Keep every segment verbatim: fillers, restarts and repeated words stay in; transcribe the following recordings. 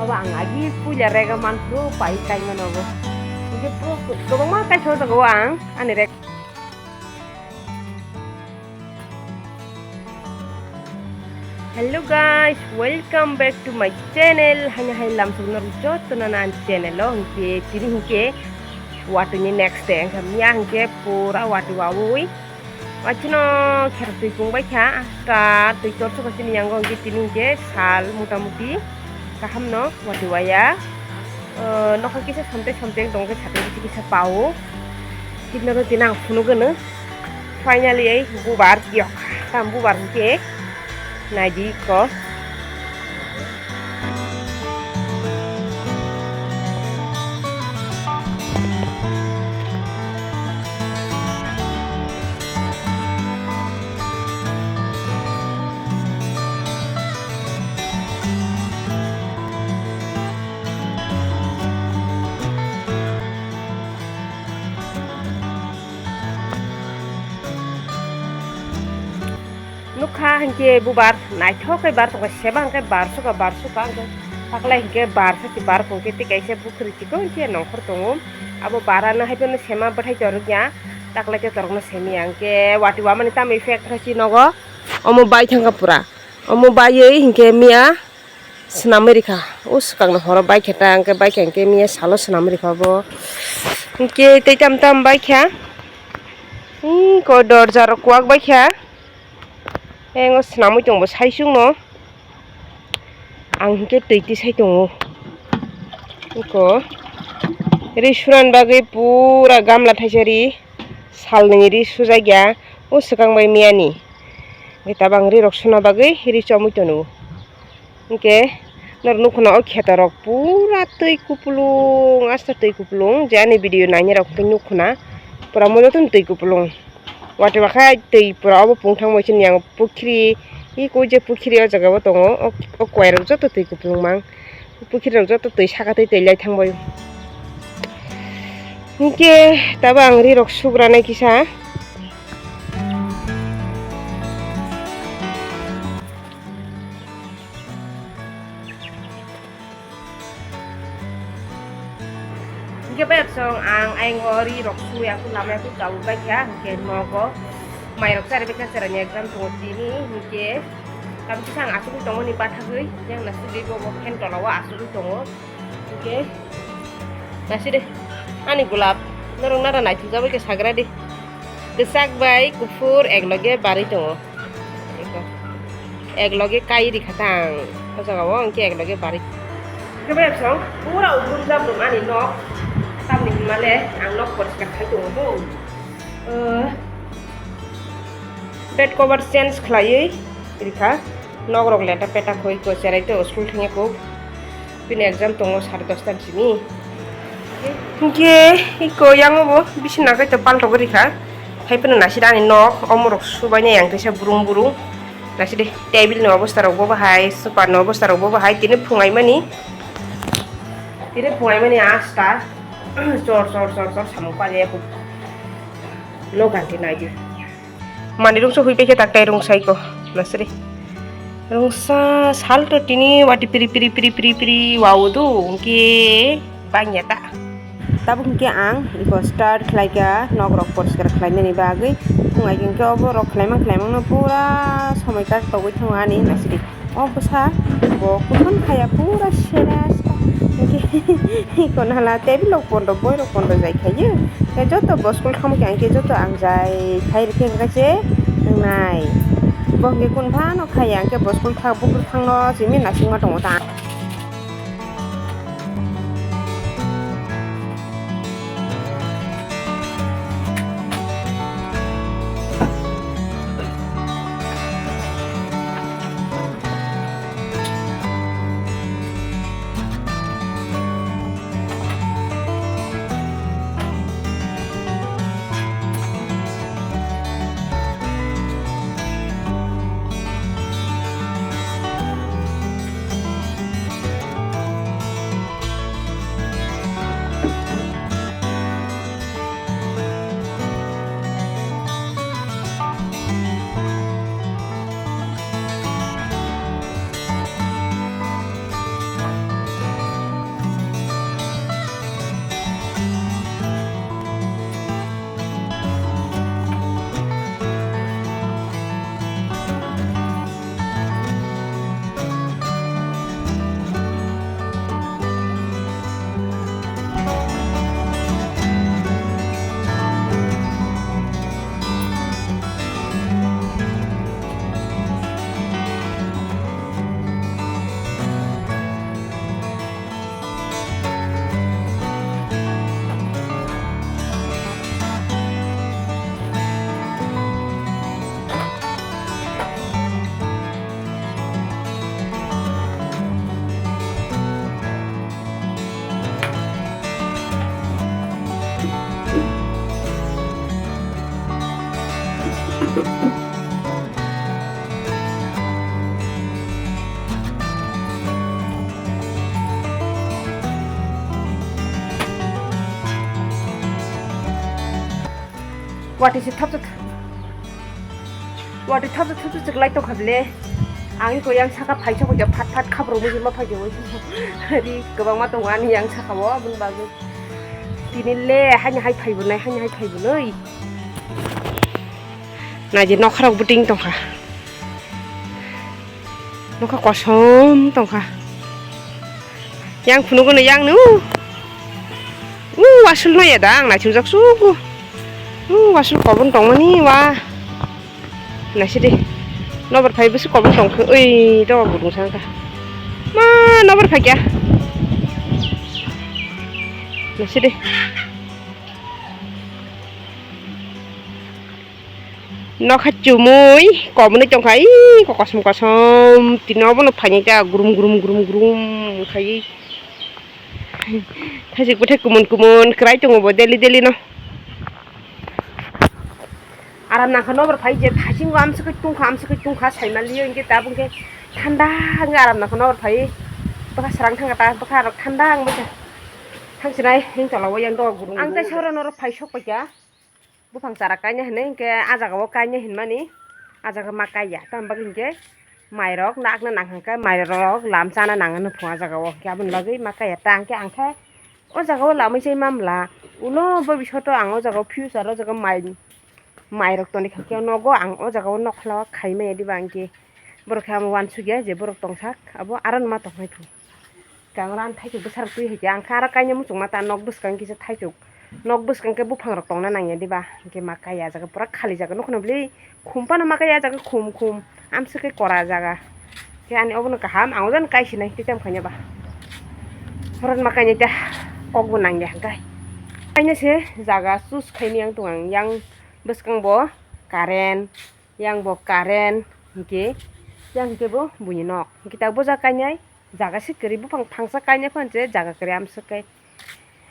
Ang agi puila rega manphuru pai kaimano bo. Hingke kwbangma kaisa o jaga o ang ani rega. Hello guys, welcome back to my channel. Haino hai lamsok norok jotono ani channel o hingke tini hingke watwi ni next day hingke miya hingke pura watwi wawi. Wachino kher twi pung bai kha, ta twi tor soko chini yango hingke tini hingke sal mota moti kaham no watwi waya. Nokha kisa somtek somtek tong khe satung kisa kisa pao. Kidnaro tini ang phunuk gwnw. Finally ei bubar yok. Tam bubar hingke naidi ko. Nukha hingke bubar naithok khe bar tongkha seba hingke bar sukha bar sukha hingke taklai hingke bar sakhi bar kongkhe tei kaisa bukhuri chikon khe nongkhor tongo abo barano haiphano sema bwthai torokya taklai khe torokno semiya hingke watwi wamani tamo effect khe si nogo omo bai thangkha pura omo baiwi hingke miya. Swnamwi rikha, o swkangni horo baikha ta, hwnkhe baikha hwnkhe miya salo swnamwi rikha bo. Hwnkhe tei tam tam baikha, hmm, ko dorja rok kwak baikha, engo swnamwi tongbo saichungno, ang hwnkhe twi tisai tongo, eko ri sunani bagwi pura gamla thaisa ri salnwi ri sujakya, o swkang bai miyani, hwnkhe tabang ri rok suna bagwi ri chomwi tono. Hwnkhe norok nukho na o kheto rok pura twi kupulung, asta twi kupulung, je ani video nainai rok hwnkhe nukho na pura mojoto twi kupulung. Watwi bakha twi pura obo pungthang bai chini yang pukhri, iko je pukhri o jaga o tongo, o, o kwai rok joto twi kupulung mang, pukhri rok joto twi saka twi twi lai thang bai. Hwnkhe tabo ang ri rok sugra nai kisa. Hingke bai absong ang ayang o ri rok sui aku lama aku kau bai kha hingke nogo mai rok chari bai kha chwrai ni exam tongo tini hingke tam kisa ang asugwi tongo ni bathagwi yang na sugwi bo bo phen tola o asugwi tongo hingke nasi de ani gulab norok nara naithok jagwi khe sagra di kwchak bai kuphur ek loge barwi tongo. Eko. Ek loge kai rikha tang. O jaga o hwnkhe ek loge bari. Khe bai song pura ubrum jabrum ani nok. Tamni hwnmale ang nok poriskar khai tongo bo. Eh, bed cover change khlaiwi rikha. Nok rok leta peta khoi ko cherai to school thangya kok. Bini exam tongo sare dosta ni simi. Hingke iko yango bo bisina kaitor paltogo rikha. Hai phano naisida ani nok, omorok subainai ang kaisa burung burung. Naisidi table ni obosta rok bo bahai, sofa ni obosta rok bo bahai. Tini phungai mani, tini phungai mani asta. Chor, chor, chor, chor, samung pari aku. Lo ganti naidi. Mani rungsa hui paikhe tak tai rungsaiko nasri. Rungsa salto tini wati piri piri piri piri piri wao do hwnkhe bangya ta. Tabuk hwnkhe ang iko start khlaikha nok rok poriskar khlainani bagwi. Phungai hwnkhe obo rok khlaimang khlaimang no pura somoi kar togwi thango ani nasri. O bwsa bo kuthon khaya pura sera sera. Hwnkhe iko nala table rok pondo boi rok pondo jai khayo. Khe joto bo school thangma khe ang khe joto ang jai khai rikhe hwnkhe se wngnai. Bo hwnkhe kun phano khaya hwnkhe bo school thang bukur thangno simi naisingma tongo ta. Watwi se thapsa, watwi thapsa thapsa chwk lai tongkha bele. Ang iko yang saka phai sokphaikha, phat phat khabrok mujurma phaikha oi. Ri kwbangma tongo ani yang saka o, aboni bagwi. Tini le haini hai phai bunai, haini hai phai bunai. Naidi nokharok bwtwing tongkha. Nokha kosom tongkha. Yang phunukgwno yang no. U wasul no ya da ang naisumjak sugo. U wasul kobon tongmani wa. Naisidi. Nobar phai bwswk kobon tongkha. Oi do gudung sangkha. Ma nobar phai kya. Naisidi. Nokha chumui kobonwi tongkha, ii, kosom kosom, tini obono phainai ta, grum grum grum grum khai. Thaisik bwthai kumun kumun kwrai tongo bo daily daily no. Aram nangkha nobar phai je, thaisingo amswkhe tungkha, amswkhe tungkha, saimaliyo hinkhe tabuk hinkhe thanda wngkha, aram nangkha nobar phai. Bwkha srang thangkha ta, bwkha rok thanda wngbaikha. Thangsinai hing tola o yang doga gurung. Ang tai gurung. Saura norok phai sokbaikha. Buphang chara kaina hinwi hinkhe ah jaga o kaina hinmani, ah jaga ma kaiya, tamni bagwi hinkhe mairok nakna nang hwnkhe mairok lam chana nang hwnwi phungo ah jaga o, hinkhe aboni bagwi ma kaiya. Ta hinkhe ang khe o jaga o lamwi chai mamla, ulo bobishoto ang o jaga o future o jaga mai, mairok toni kha khe nogo ang o jaga o nokla o khai maya diba hinkhe. Borok khe amo uansukya je borok tongsak, abo aro no ma tongphai phu. Khe ang ran thaisuk bwsarok twi hai khe, ang khe aro kainwi muchungma ta nok bwskang kisa thaisuk. Nok bwskang khe buphangrok tongna nangya diba? Hinkhe ma kaiya jaga pura khali jaga, nukho na bwlwi khum phano ma kaiya jaga khum khum. Amswk khe kora jaga. Khe ani obono kaham, ang o jani kaisinai tei tamo khaina ba. Horan ma kainai ta kokbo nangya hinkhe. Kainai se jaga choose khainwi ang tongo ang yang bwskang bo current. Yang bo current, hinkhe, yang hinkhe bo buini nok. Hinkhe ta boja kainai, jaga se kwrwi, buphang phangsa kainai phano se jaga kwrwi amswk kai.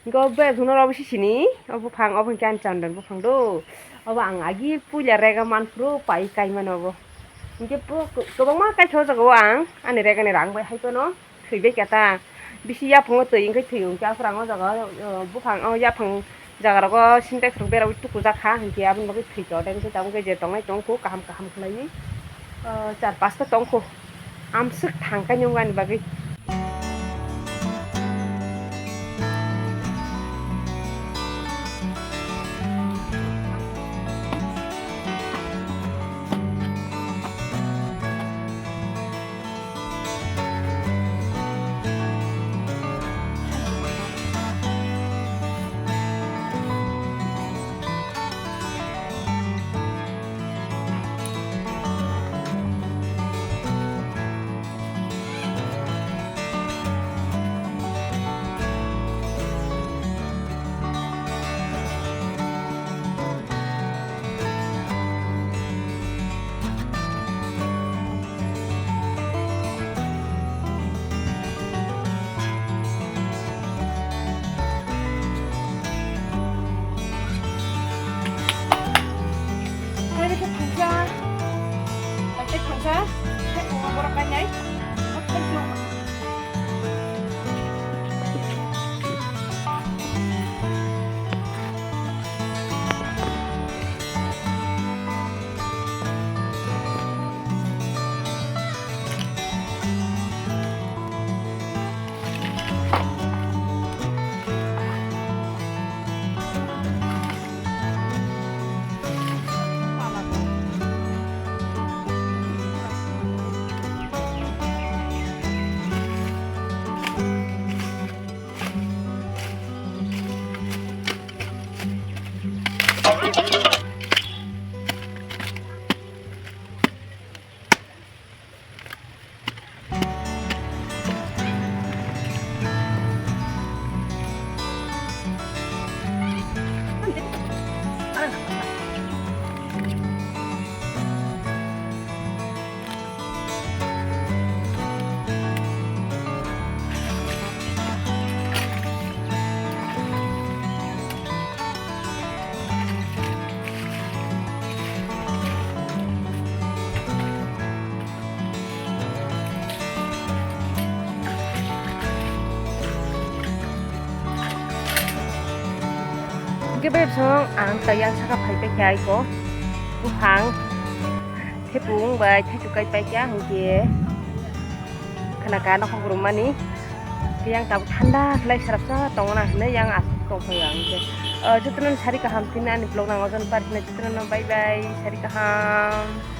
Hinkhe o bebak no obo sisini, o buphang, obo hinkhe ani chondon buphang do. Obo ang agi puila rega manphuru pai kaimano obo. Hinkhe bo kwbangma kaisa o jaga o ang, ani rega ni rang bai hai phano. Thwibai khe ta. Bisi yaphango twi wngkhe thwi wngkhe aswk ang o jaga o, o, buphang o yaphang jaga rogo sintex rok beraui tukujak kha, hinkhe aboni bagwi thwi khe odai wngkhe tabuk khe je tongnai tongkhu kaham kaham khlaiwi, o, char pasta tongkhu amswk thangkhe nungani bagwi. Khe bai song ang tayang saka phai pai kha aiko. Buphang thepung bai thaichuk kai pai kha hwnkhe khana ka nokhok rwmani. Khe yang tabuk thanda khlai sarapsa tongna hwnwi yang aswk tong phai ang khe. O, jotono sari kaham tini ani vlog nang ojon parkna jotono bye bye sari kaham.